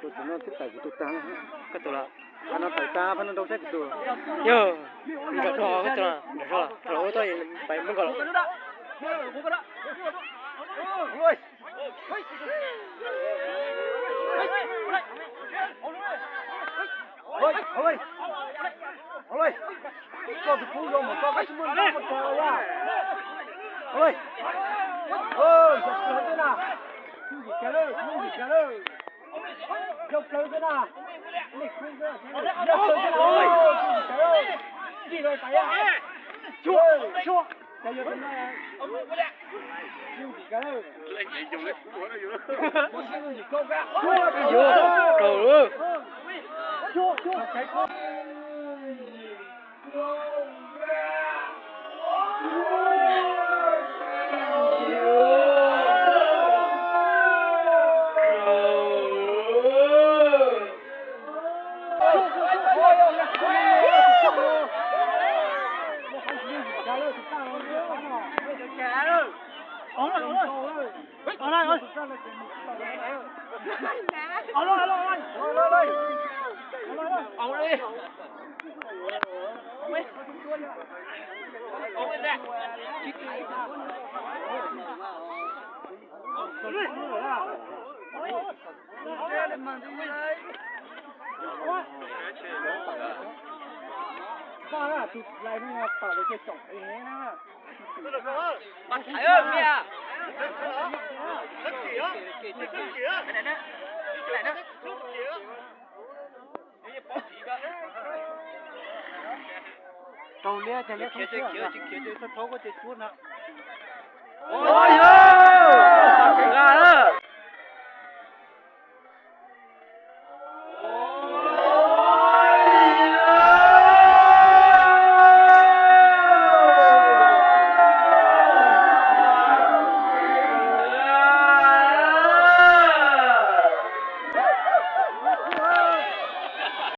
Tus txiv no twb tawm kuv tus tag. Koj tus los? Phab no tawm tag, phab no nrau saib kuv tus. Yog, nrau nrau koj tus, nrau saib los, nrau ua tau pais muab nkaus los. Koj tus kub zoo mas koj, koj tsis muaj nrau ua tag ya. Yog plaws xwb na. Yog plaws xwb na. Yog plaws xwb na. Yog plaws xwb na. Tsis tau tas ya. Xyuas, xyuas. Cas yog tus no. Yog kaum lawm. Raug liab ces liab tsis khiav ces txhob thaub koj ces cuab na.